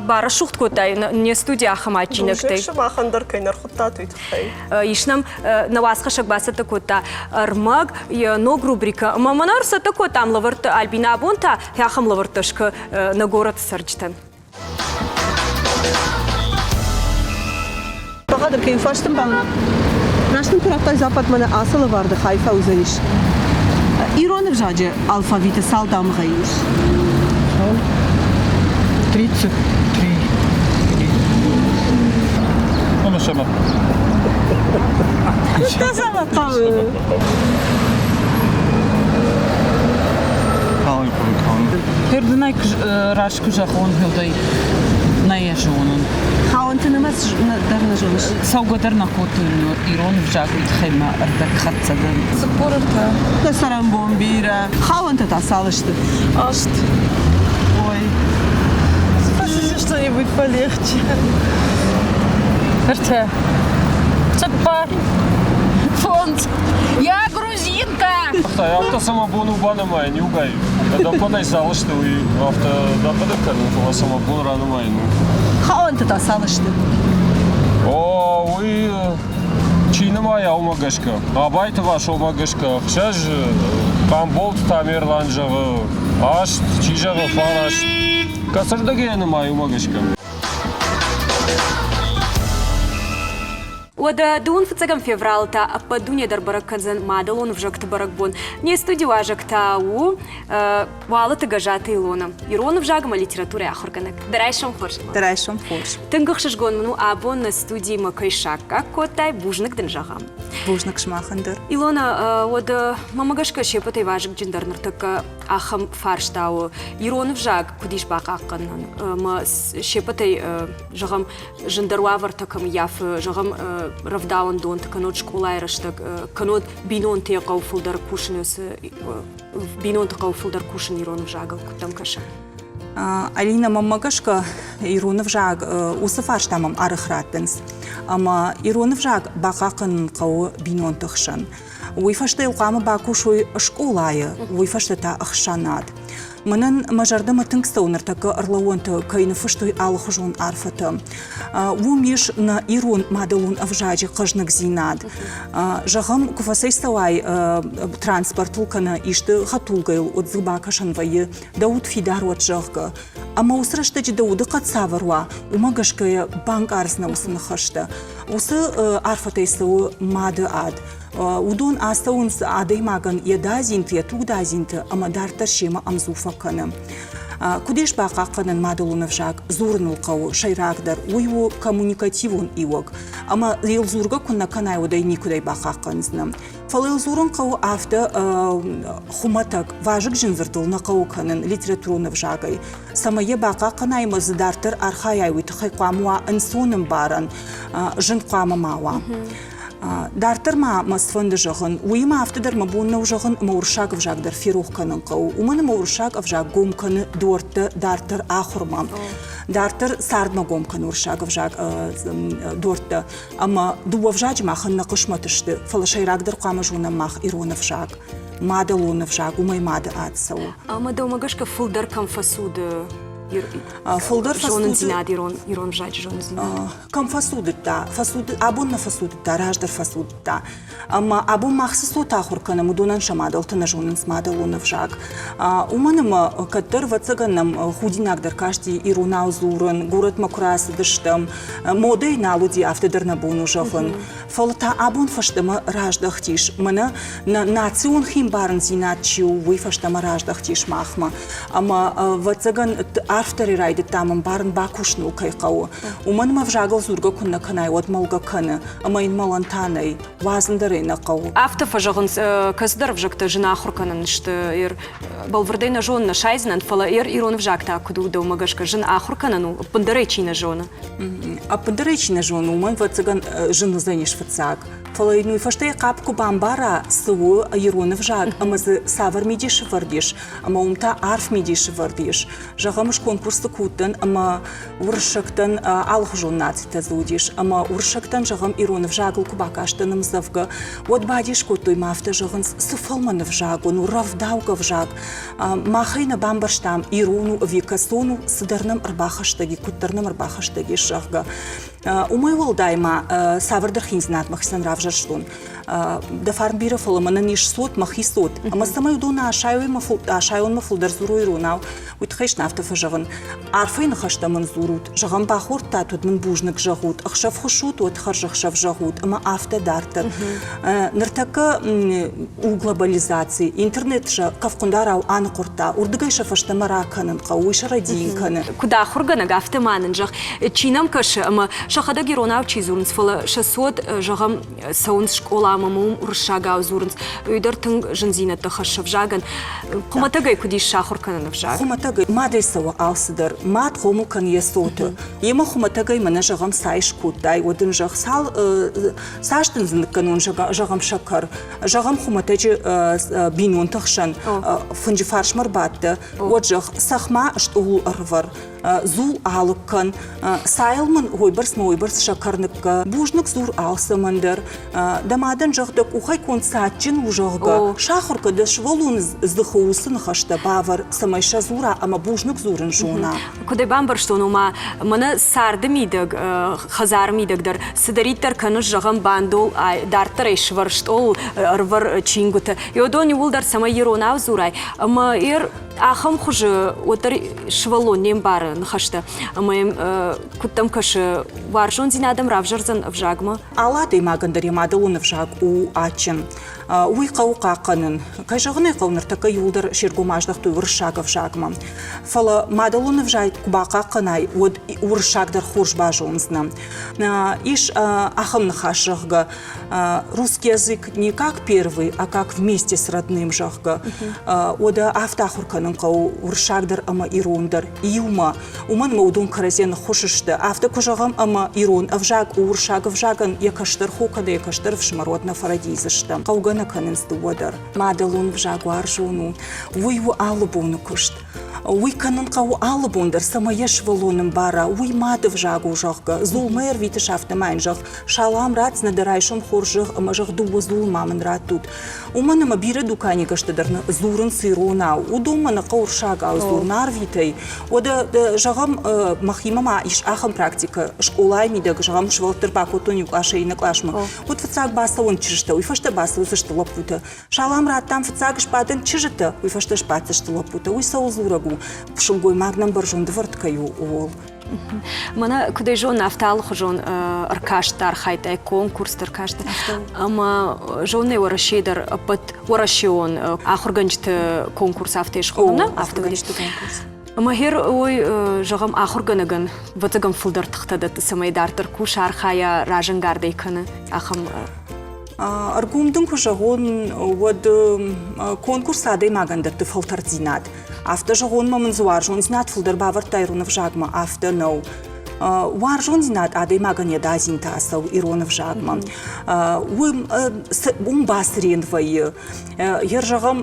барӕсугъд кодтай не студи ахӕм адджинӕгтӕй. Сымахӕн дӕр кӕй нӕ рхуыдтат, уый тыххӕй. Ис нӕм нӕ уацхӕссӕг бацӕттӕ кодта ӕрмӕг, йӕ ног рубрикӕ. Ӕмӕ мӕнӕ ӕрцӕттӕ кодтам лӕвӕрттӕ Альбина абон та ахӕм лӕвӕрттӕ скӕ нӕ горӕты цӕрджытӕн. Бӕгъатыр кӕй фӕстын ба раст ын куы радтай запад мӕнӕ ацы лӕвӕрды хай фӕуыдзӕнис. Ирон ӕвзаджы алфавиты цал дамгъӕйы ис? 33. Ӕмӕ сӕмӕ. Сӕмӕ хъӕуы. Хердынӕй раст куы зӕгъон, уӕд нӕ йӕ зонын. Хауӕнты нымӕц дӕр нӕ зоныс? Цӕугӕ дӕр нӕ кодтой ирон ӕвзаг, уый тыххӕй мӕ ӕрдӕгхӕццӕ дӕн. 43. Дӕ цӕрӕнбон бирӕ. Хауӕнтӕ та цал сты? Аст. Ой. Спросите что-нибудь полегче. Ӕртӕ. Цыппар. Фондз. Я грузинка! Афтӕ сӕ мӕ бон у банымайын иугай. Ӕдӕппӕтӕй цал сты, уый афтӕ дӕ хъуыды кӕнын, фӕлӕ сӕ мӕ бон ранымайын у. Хауӕнтӕ та цал сты? О, уый чи нымайа, уымӕ гӕсгӕ. Абайты Васомӕ гӕсгӕ ӕхсӕз, Хъамболты Тамерлан зӕгъы аст, чи зӕгъы фараст. Кӕцырдыгӕй йӕ нымайы, уымӕ гӕсгӕ. Уӕдӕ дыууын фыццӕгӕм февралы та ӕппӕт дуне дӕр бӕрӕг кӕндзӕн мадӕлон ӕвзӕгты бӕрӕгбон. Не студийы уазӕг та у Уалыты Гӕзаты Илона, ирон ӕвзаг ӕмӕ литературӕйы ахуыргӕнӕг. Дӕ райсом хорз. Дӕ райсом хорз. Тынг ӕхсызгон мын у абон нӕ студимӕ кӕй саккаг кодтай, бузныг дын зӕгъӕм. Бузныг сымахӕн дӕр. Илона, уӕдӕ мӕмӕ гӕсгӕ се ппӕтӕй вазыгджындӕр ныртӕккӕ ахӕм фарста у, ирон ӕвзаг куыд ис бахъахъхъӕнӕн ӕмӕ се ппӕтӕй, зӕгъӕм, зындӕр уавӕртӕ кӕм ййафы, зӕгъӕм, рӕвдауӕндонты, кӕннод скъолайы рӕстӕг, кӕннод бинонты хъӕуы фылдӕр кусын, бинонты хъӕуы фылдӕр кусын ирон ӕвзагыл, куыд дӕм кӕсы? Алина, мӕнмӕ гӕсгӕ, ирон ӕвзаг уыцы фарста мӕм арӕх раттынц. Ӕмӕ ирон ӕвзаг бахъахъхъӕнын хъӕуы бинонты хсӕн. Уый фӕстӕ йыл хъуамӕ бакусой скъолайы, уый фӕстӕ та ӕхсӕнад. Мӕнӕн мӕ зӕрдӕмӕ тынг цӕуы ныртӕккӕ ӕрлӕууӕнты кӕй ныффыстой алыхуызон арфӕтӕ. Уым ис нӕ ирон мадӕлон ӕвзаджы хъӕзныгдзинад. Зӕгъӕм, куы фӕцӕйцӕуай транспортыл кӕнӕ исты хӕдтулгӕйыл, уӕд дзы бакӕсӕн вӕййы дӕ уд фидар уӕд, зӕгъгӕ. Ӕмӕ уыцы рӕстӕджы дӕ удыхъӕд цавӕр уа, уымӕ гӕсгӕ банкъардзынӕ уыцы ныхӕстӕ. Уыцы арфӕтӕй цӕуы мады ад. Уыдон ацӕуынц адӕймагӕн йӕ дадзинты, йӕ тугдадзинты ӕмӕ дарддӕр семӕ ӕмдзу фӕкӕны. Куыд ис бахъахъхъӕнӕн мадӕлон ӕвзаг дзурыныл хъӕуы сӕйрагдӕр, уый у коммуникативон иуӕг. Ӕмӕ йыл дзургӕ куы нӕ кӕнай, уӕд ӕй никуыдӕй бахъахъхъӕндзынӕ. Фӕлӕ йыл дзурын хъӕуы афтӕ хуымӕтӕг, вазыгджын дзырдыл нӕ хъӕуы кӕнын литературон ӕвзагӕй. Цӕмӕй йӕ бахъахъхъӕнай ӕмӕ дзы дарддӕр архайай, уый тыххӕй хъуамӕ уа ӕнцонӕмбарӕн, зын хъуамӕ ма уа. Дарддӕр ма мӕ сфӕнды зӕгъын, уыимӕ афтӕ дӕр мӕ бон нӕу зӕгъын, ӕмӕ уырыссаг ӕвзаг дӕр ферох кӕнын хъӕуы. Уымӕн ӕмӕ уырыссаг ӕвзаг гом кӕны дуӕрттӕ дарддӕр ахуырмӕ. Дарддӕр цардмӕ гом кӕны уырыссаг ӕвзаг дуӕрттӕ. Ӕмӕ дыууӕ ӕвзаджы махӕн нӕ хъысмӕт сты, фӕлӕ сӕйрагдӕр хъуамӕ зонӕм мах ирон ӕвзаг. Мадӕлон ӕвзаг, уымӕй мады ад цӕуы. Ӕмӕ дӕумӕ гӕсгӕ фылдӕр кӕм фӕцуды? Фылдӕр зонындзинад ирон ирон взаджы зонындзинад. Кӕм фӕцудыдта, фӕцуд абон нӕ фӕцудыдта, раздӕр фӕцудыдта. Ӕмӕ абон мах цы цот ахуыр кӕнӕм, уыдонӕн сӕ мадӕлтӕ нӕ зонынц мадӕлон ӕвзаг. Уымӕн ӕмӕ кӕддӕр, ӕвӕццӕгӕн нӕм худинаг дӕр касти иронау дзурын, горӕтмӕ куы рацыдыстӕм, модӕй нал уыди, афтӕ дӕр нӕ бон у зӕгъын. Фӕлӕ та абон фӕстӕмӕ раздӕхтис, мӕнӕ нӕ национ химбарындзинад чи у, уый фӕстӕмӕ раздӕхтис махмӕ. Ӕмӕ, ӕвӕццӕгӕн, арфдӕрӕй райдыдтам ӕмбарын, бакусын ыл кӕй хъӕуы. Уымӕн ӕмӕ ӕвзагыл дзургӕ куы нӕ кӕнай, уӕд мӕлгӕ кӕны, ӕмӕ йын мӕлӕн та нӕй, уадзын дӕр ӕй нӕ хъӕуы. Афтӕ фӕзӕгъынц, кӕцыдӕр ӕвзӕгтӕ зын ахуыр кӕнын сты. Бӕлвырдӕй нӕ зонын, нӕ сайдзынӕн, фӕлӕ ирон ӕвзаг та куыд у дӕумӕ гӕсгӕ, зын ахуыр кӕнӕн у, ӕппындӕр ӕй чи нӕ зоны? Ӕппындӕр ӕй чи нӕ зоны, уымӕн, ӕвӕццӕгӕн, зын уыдзӕнис фыццаг. Фӕлӕ йын уый фӕстӕ йӕ хъапп куы бамбара, цы у ирон ӕвзаг ӕмӕ дзы цавӕр мидис ӕвӕрд ис, ӕмӕ уым та арф мидис ӕвӕрд ис. Зӕгъӕм, ӕз конкурсты куы уыдтӕн ӕмӕ уырыссӕгтӕн алыхуызон нацитӕ дзы уыдис, ӕмӕ уырыссӕгтӕн, зӕгъӕм, ирон ӕвзагыл куы бакастӕн ӕмдзӕвгӕ, уӕд бадис кодтой мӕ афтӕ зӕгъынц, цы фӕлмӕн ӕвзаг уын у, рӕвдаугӕ ӕвзаг. Мах ӕй нӕ бамбӕрстам, ирон у ӕви кӕцон у, цыдӕр нӕм ӕрбахӕстӕг и, куыддӕр нӕм ӕрбахӕстӕг ис, зӕгъгӕ. Уымӕй уӕлдай ма цавӕрдӕр хиндзинад мӕхицӕн равзӕрстон. Дӕ фарн бирӕ, фӕлӕ мӕнӕн ис цот, мӕхи цот. Ӕмӕ цӕмӕй уыдон асайонмӕ фылдӕр дзурой иронау, уый тыххӕй сын афтӕ фӕзӕгъын. Арфӕйы ныхӕстӕ мын дзурут, зӕгъӕм, бахордтат, уӕд мын бузныг зӕгъут, ӕхсӕв хуыссут, уӕд хӕрзӕхсӕв зӕгъут ӕмӕ афтӕ дарддӕр. Ныртӕккӕ у глобализаци, интернет сӕ кӕфхъуындарау аныхъуырдта, уырдыгӕй сӕ фӕстӕмӕ ракӕнын хъӕуы, уый сӕ рӕдийын кӕны. Куыд ахуыргӕнӕг, афтӕ ма нын зӕгъ, чи нӕм кӕсы ӕмӕ сӕхӕдӕг иронау чи дзурынц, фӕлӕ сӕ цот, зӕгъӕм, цӕуынц скъоламӕ ӕмӕ уым уырыссагау дзурынц, уый дӕр тынг зындзинӕдтӕ хӕссы ӕвзагӕн. Хуымӕтӕгӕй куыд ис сахуыр кӕнын ӕвзаг? Хуымӕтӕгӕй мадӕй цӕуы алцыдӕр. Мад хъомыл кӕны йӕ цоты. Йемӕ хуымӕтӕгӕй мӕнӕ зӕгъӕм цай скодтай, уӕд ын зӕгъ, цал цас дын дзы ныккӕнон, зӕгъӕм, сӕкӕр. Зӕгъӕм, хуымӕтӕджы бинонты хсӕн фынджы фарсмӕ рбадтӕ, уӕд зӕгъ, цӕхх-ма стъолыл ӕрывӕр, дзул алыг кӕн, цайыл мын уойбӕрц мӕ уойбӕрц сӕкӕр ныккӕ, бузныг дзур алцӕмӕн дӕр, дӕ мадӕн зӕгъ, дӕ къухӕй конд цы адджын у, зӕгъгӕ, сахуыр кӕн дӕ сывӕллоны дзыхы уыцы ныхӕстӕ бавӕр, цӕмӕй сӕ дзура ӕмӕ бузныг дзурын зона. Куыд ӕй бамбӕрстон, ома мӕнӕ царды мидӕг, хӕдзары мидӕг дӕр цыдӕриддӕр кӕныс, зӕгъӕм, бандол дарддӕр ӕй сывӕр стъол, ӕрвӕр чингуыты, уыдон иууылдӕр цӕмӕй иронау дзурай, ӕмӕ ахӕм хуызы уӕддӕр сывӕллон не мбары ныхӕстӕ ӕмӕ йӕм куыд дӕм кӕсы, уарзондзинад ӕм равзӕрдзӕн ӕвзагмӕ? Алы адӕймагӕн дӕр йӕ мадӕлон ӕвзаг у адджын. Уый хъӕуы хъахъхъӕнын. Кӕй зӕгъын ӕй хъӕуы, ныртӕккӕ иууылдӕр се ргом аздӕхтой уырыссаг ӕвзагмӕ. Фӕлӕ мадӕлон ӕвзаг куы бахъахъхъӕнай, уӕд уырыссаг дӕр хорз базондзынӕ. Ис ахӕм ныхас, зӕгъгӕ, русский язык не как первый, а как вместе с родным, зӕгъгӕ. Уӕдӕ афтӕ ахуыр кӕнын хъӕуы уырыссаг дӕр ӕмӕ ирон дӕр иумӕ. Уымӕн ӕмӕ уыдон кӕрӕдзийӕн ныххуыс сты. Афтӕ куы зӕгъӕм, ӕмӕ ирон ӕвзаг у уырыссаг ӕвзагӕн йӕ кӕстӕр хо кӕнӕ йӕ кӕстӕр ӕфсымӕр, уӕд нӕ фӕрӕдийдзыстӕм. Хъӕугӕ нӕ кӕнынц дыууӕ дӕр. Мадӕлон ӕвзаг уарзон у. Уый у алы боны куыст. Уый кӕнын хъӕуы алы бон дӕр, цӕмӕй йӕ сывӕллон ӕмбара, уый мады ӕвзаг у, зӕгъгӕ. Дзулмӕ ӕрвитыс, афтӕ ма йын зӕгъ, салам ратдзынӕ дӕ райсом хорз зӕгъ ӕмӕ зӕгъ дыууӕ дзулы ма мын раттут. Уымӕн ӕмӕ бирӕ дуканигӕстӕ дӕр дзурынц иронау. Уыдонмӕ нӕ хъӕуы уырыссагау дзурын арвитӕй. Уӕдӕ, зӕгъӕм, мӕхимӕ ма ис ахӕм практикӕ. Скъолайы мидӕг, зӕгъӕм, сывӕллӕтты ӕрбакодтон иу къласӕй иннӕ къласмӕ. Уӕд фыццаг бацӕуӕнт чызджытӕ, уый фӕстӕ бацӕудзысты лӕппутӕ. Салам радтам фыццаг сбадӕнт чызджытӕ, уый фӕстӕ сбаддзысты лӕппутӕ. Уый цӕуыл дзурӕг у? Сылгоймаг нӕм бӕрзонд ӕвӕрд кӕй у, ууыл. Мӕнӕ куыд ӕй зонын, афтӕ алыхуызон ӕркастты архайдтай, конкурсты ӕркастты. Ӕмӕ зонын Уӕрӕсейы дӕр ӕппӕт уӕрӕсеон ахуыргӕнджыты конкурс афтӕ схонӕм, нӕ? Ахуыргӕнджыты конкурс. Ӕмӕ хер ой, зӕгъӕм, ахуыргӕнӕгӕн ӕвӕццӕгӕн фылдӕр тыхтӕ дӕтты, цӕмӕй дарддӕр куса, архайа, разӕнгардӕй кӕны ахӕм Ӕргом дын куы зӕгъон, уӕд конкурс адӕймагӕн дӕтты фӕлтӕрддзинад. Афтӕ зӕгъон ма мын дзы уарзондзинад фылдӕр бавӕрдта ирон ӕвзагмӕ, афтӕ нӕу. Уарзондзинад адӕймагӕн йӕ дадзинтӕ ацӕуы ирон ӕвзагмӕ. Уым, уым бацырен вӕййы. Йе зӕгъӕм,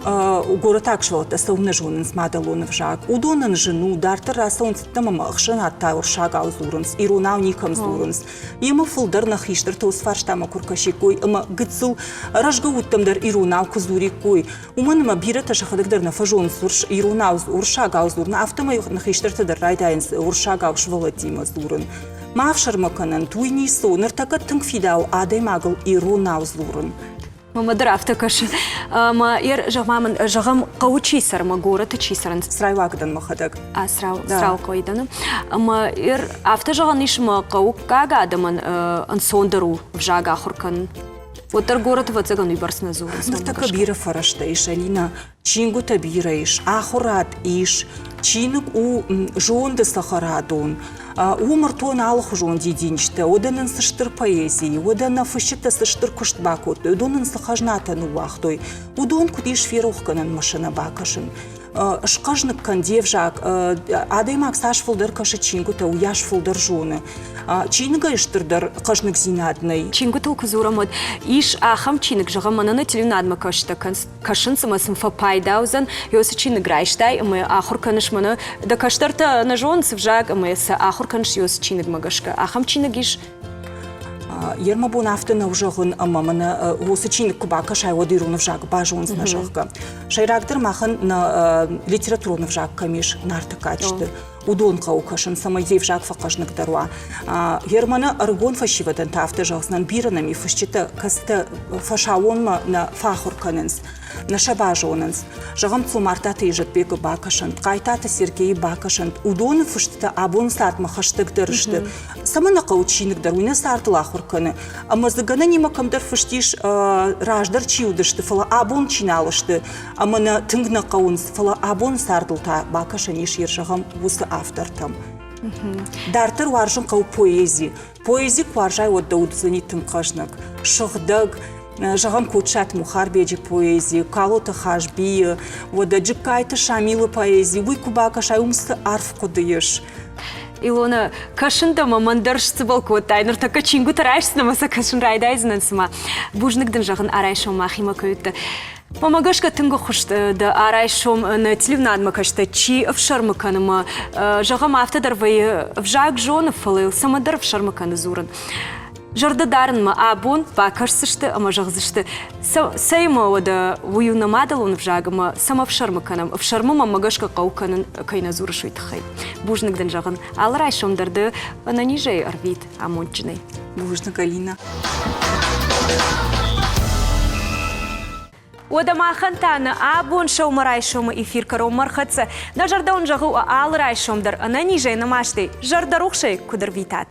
горӕтаг сывӕллӕттӕ цӕуылнӕ зонынц мадӕлон ӕвзаг. Уыдонӕн зын у, дарддӕр рацӕуынц ӕмӕ ӕхсӕнад та уырыссагау дзурынц, иронау никӕм дзурынц. Йемӕ фылдӕр нӕ хистӕртӕ уыцы фарстамӕ куы ркӕсиккой ӕмӕ гыццыл рӕзгӕ удтӕм дӕр иронау куы дзуриккой, уымӕн ӕмӕ бирӕтӕ сӕхӕдӕг дӕр нӕ фӕзонынц иронау, уырыссагау дзурын, афтӕмӕй нӕ хистӕртӕ дӕр райдайынц уырыссагау сывӕллӕттимӕ дзурын. Ма ӕфсӕрмы кӕнӕнт, уый ницы у, ныртӕккӕ тынг фидауы адӕймагыл иронау дзурын. Мӕнмӕ дӕр афтӕ кӕсы. Ӕмӕ ер, зӕгъ-ма мын, зӕгъӕм, хъӕуы чи цӕры ӕмӕ горӕты чи цӕрынц? Црайуаг дӕн мӕхӕдӕг. А, Црау, Црауы хъӕуы дӕн. Ӕмӕ ер афтӕ зӕгъӕн ис, ӕмӕ хъӕуккаг адӕмӕн ӕнцондӕр у ӕвзаг ахуыр кӕнын. Уӕддӕр горӕты ӕвӕццӕгӕн уыйбӕрц нӕ дзурынц. Ныртӕккӕ бирӕ фӕрӕзтӕ ис, Алинӕ. Чингуытӕ бирӕ ис, ахуырад ис, чиныг у зонды цӕхӕрадон. Уым ӕртон алыхуызон дидинджытӕ, уӕдӕ нын цы стыр поэзи, уӕдӕ нӕ фысджытӕ цы стыр куыст бакодтой, уыдон нын цы хӕзнатӕ ныууагътой, уыдон куыд ис ферохгӕнӕн машинӕ бакӕсын. Схъӕзныг кӕн де взаг, адӕймаг цас фылдӕр кӕсы чингуытӕ, уыйас фылдӕр зоны. Чиныгӕй стырдӕр хъӕзныгдзинад нӕй. Чингуытыл куы дзурӕм, уӕд ис ахӕм чиныг, зӕгъӕм, мӕнӕ нӕ телеуынадмӕ кӕсджытӕ кӕсынц ӕмӕ сын фӕпайда уыдзӕн, уыцы чиныг райстай ӕмӕ ахуыр кӕныс мӕнӕ дӕ кӕстӕртӕ нӕ зонынц ӕвзаг ӕмӕ сӕ ахуыр кӕныс уыцы чиныгмӕ гӕсгӕ. Ахӕм чиныг ис? Йе мӕ бон афтӕ нӕу зӕгъын, ӕмӕ мӕнӕ уыцы чиныг куы бакӕсай, уӕд ирон ӕвзаг базондзынӕ, зӕгъгӕ. Сӕйрагдӕр махӕн нӕ литературон ӕвзаг кӕм ис, Нарты кадджыты, уыдон хъӕуы кӕсын, цӕмӕй де взаг фӕхъӕзныгдӕр уа. Германы ӕрыгон фӕсивӕдӕн та афтӕ зӕгъдзынӕн, бирӕ нӕм и фысджытӕ, кӕцытӕ фӕсауонмӕ нӕ фӕахуыр кӕнынц, нӕ сӕ базонынц. Зӕгъӕм, Цомартаты Изӕтбегы бакӕсӕнт, Хъайтаты Сергейы бакӕсӕнт, уыдоны фыстытӕ абоны цардмӕ хӕстӕгдӕр сты. Цӕмӕн нӕ хъӕуы чиныг дӕр, уый нӕ цардыл ахуыр кӕны. Ӕмӕ дзы гӕнӕнимӕ кӕмдӕр фыст ис, раздӕр чи уыдысты, фӕлӕ абон чи нал сты, ӕмӕ нӕ тынг нӕ хъӕуынц, фӕлӕ абон цардыл та бакӕсӕн ис йе зӕгъӕм уыцы автортӕм. Дарддӕр уарзын хъӕуы поэзи. Поэзи куы уарзай, уӕд дӕ уд уыдзӕни тынг хъӕзныг, сыгъдӕг, зӕгъӕм, Кочаты Мухарбеджы поэзи, Калоты Хазбийы, уӕдӕ Джыккайты Шамилы поэзи, уый куы бакӕсай, уым цы арф хъуыды ис. Илона, кӕсын дӕ мӕ мӕн дӕр сцыбӕл кодтай. Ныртӕккӕ чингуытӕ райсдзынӕ ӕмӕ сӕ кӕсын райдайдзынӕн цыма. Бузныг дын зӕгъын, арайсом махимӕ кӕй уыдтӕ. Мӕмӕ гӕсгӕ тынг ӕххуыс дӕ арайсом нӕ телеуынадмӕ кӕстӕ чи ӕфсӕрмы кӕны мӕ, зӕгъӕм, афтӕ дӕр вӕййы, ӕвзаг зоны, фӕлӕ йыл цӕмӕдӕр ӕфсӕрмы кӕны дзурын. Зӕрдӕ дарынмӕ абон бакӕсдзысты ӕмӕ зӕгъдзысты, цӕй ӕмӕ уӕдӕ уый у нӕ мадӕлон ӕвзаг ӕмӕ цӕмӕ ӕфсӕрмы кӕнӕм, ӕфсӕрмы мӕмӕ гӕсгӕ хъӕуы кӕнын, кӕй нӕ дзурыс, уый тыххӕй. Бузныг дын зӕгъын, алы райсом дӕр ды ӕнӕнизӕй ӕрвит амондджынӕй. Бузныг, Алина. Уӕдӕ махӕн та нӕ абон сӕумӕрайсомы эфир кӕронмӕ ӕрхӕццӕ. Нӕ зӕрдӕ уын зӕгъы алы райсом дӕр ӕнӕнизӕй, нымастӕй, зӕрдӕрухсӕй куыд ӕрвитат.